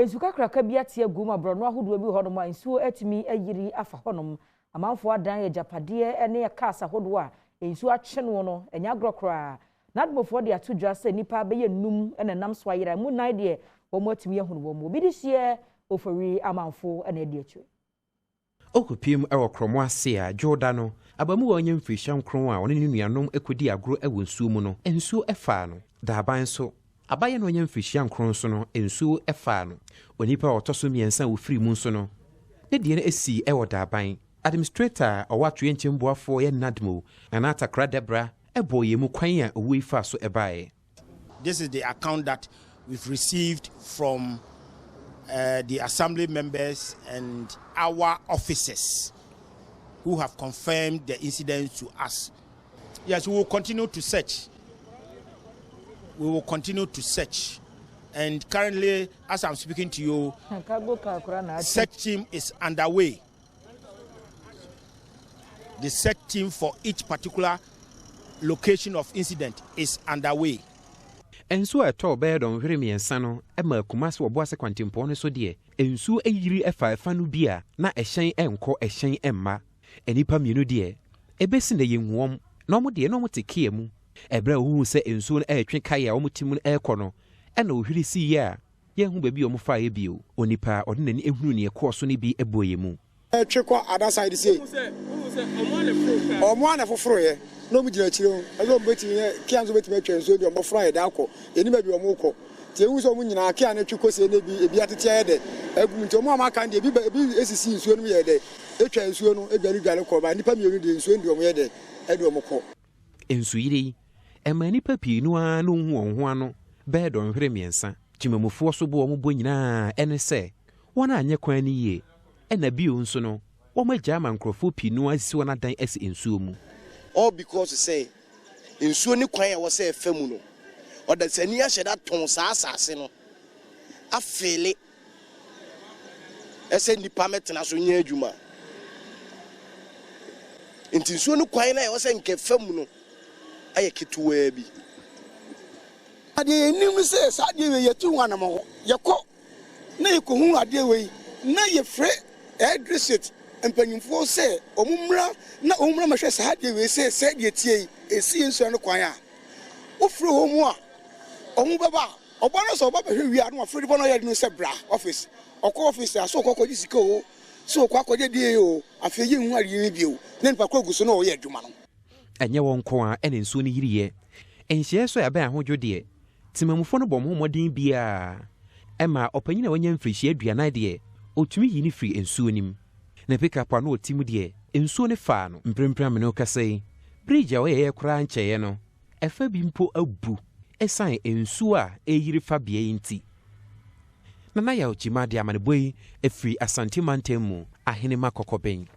Nsu kakraka bi ate agu mu aborɔno ahodoɔ bi wɔ hɔnom a nsuo atumi ayiri afa hɔnom. Amanfoɔ adan agyapadeɛ ne cars ahodoɔ a nsuo akye no no, ɛnyɛ agorɔ koraa. NADMOfoɔ de ato dwa sɛ nnipa bɛyɛ 5 na ɛnam so ayera. Emu 4 deɛ wɔn atumi ahunu wɔn. Obi de hyeɛ Ofori Amanfo na adi akyire. Okopiem wɔ Krɔmo ase a Dwoda no, abamuwa a ɔnyɛ mfirihyia 9 a ɔne ne nuanom kɔdii agorɔ wɔ nsuo mu no, nsuo faa no. Daaban nso, abayɛ na ɔnyɛ mfirihyia 9 nso no, nsuo faa no. Onipa a ɔtɔ so 3 a wɔfirii mu nso no, ne deɛ no sii wɔ Daaban. Administrator a ɔwɔ atoyerɛnkyɛm boafoɔ yɛ NADMO, Nana Atakora Debra, bɔɔ yɛn mu kwan a owuo yi faa so baeɛ. This is the account that we've received from the assembly members and our officers who have confirmed the incident to us. Yes, we will continue to search. We will continue to search. And currently, as I'm speaking to you, search team is underway. The search team for each particular location of incident is underway. Nsuo a ɛtɔɔ bɛyɛ dɔnhwere 3 no ma Kumasi wɔ Boase kwantempɔn no so deɛ, nsuo ayiri ɛfa ɛfa no bi a na ɛhyɛn nkɔ ɛhyɛn mma. Nnipa 2 deɛ, ɛbɛsi na yɛnhu wɔn, na wɔn deɛ na wɔn te kia mu. Ɛberɛ a wɔhuu sɛ nsuo no ɛretwe kae a wɔn te mu no ɛrekɔ no, ɛna wɔhwiri siiɛ a yɛnhu baabi a wɔn faeɛ bio. Onipa a ɔde n'ani ehunu nea ɛkɔɔ so no bi bɔɔ yɛn mu. Twe kɔ other side sei. Ɔmo a na foforo yɛ na ɔmo gyina akyire ho ɛsɛ ɔmo betumi yɛ kia nso betumi atwa nsuo deɛ ɔmo foro ayɛ dɛ akɔ yɛnim baabi ɔmo kɔ nti ehu sɛ ɔmo nyinaa kia no twe kɔ sie na ebi ebi atete ayɛ dɛ agu mu nti ɔmo a ɔmo aka no deɛ ebi ba ebi esisi nsuo no mu yɛ dɛ etwa nsuo no edware dware kɔ ba nnipa 2 deɛ nsuo no deɛ ɔmo yɛ dɛ ɛde ɔmo kɔ. Nsuyire yi, ɛmaa nnipa pii no ara na wɔhu wɔn ho ano bɛyɛ dɔnhwere 3. Temamufoɔ so bo a wɔbɔ nyinaa ne sɛ wɔn anyɛ kwan no yie, ɛna bio nso no, wɔagya ama nkurɔfoɔ pii no asisi wɔn adan asi nsuo mu. All because sɛ nsuo ne kwan a ɛwɔ sɛ ɛfa mu no, ɔdasani ahyɛ da tɔn saa asase no afeele ɛsɛ nnipa mɛtena so nyɛ adwuma. Nti nsuo no kwan no a ɛwɔ sɛ nka ɛfa mu no ayɛ ketewaa bi. Adeɛ yɛnim ne sɛ saa adeɛ wei yɛtu ho anammɔn, yɛkɔ na yɛkɔhu adeɛ wei na yɛfrɛ ɛyɛ district mpanyimfoɔ sɛ wɔn mmra na wɔn mmra mmɛhwɛ saa adeɛ wei sɛ sɛ deɛ tie yi ɛsi yɛn nsuo no kwan a wofrɛ wɔn mu a wɔn bɛba a ɔba no sɛ ɔba bɛhwɛ wie a na wafrɛ nipa no ɔyɛ no sɛ bra office ɔkɔ office a so ɔkɔ akɔgye sika o so ɔkɔ akɔgye deɛ o afei yɛnhu adeɛ no bio na nipa koro gu so na ɔyɛ adwuma no. Ɛnyɛ wɔn nko a ɛna nsuo no yiriiɛ. Nhyehyɛeɛ so a ɛbɛn ahodwo deɛ, temamufoɔ no bɔ wɔn ho mmɔden biara ɛma ɔpanyin a wanya mfirihyia 40 deɛ, ɔtumi yi no firi nsuo no mu. Na pickup a na ɔte mu deɛ, nsuo no faa no. Mprempren a me ne wo kasa yi, bridge a wɔyɛeɛ koraa nkyɛeɛ no, ɛfa bi mpo abu ɛsiane nsuo a ɛreyiri fa beaeɛ yi nti. Nana Yaw Gyimah de amanebɔ yi firi Asante mantam mu, Ahenema Kɔkɔbɛn.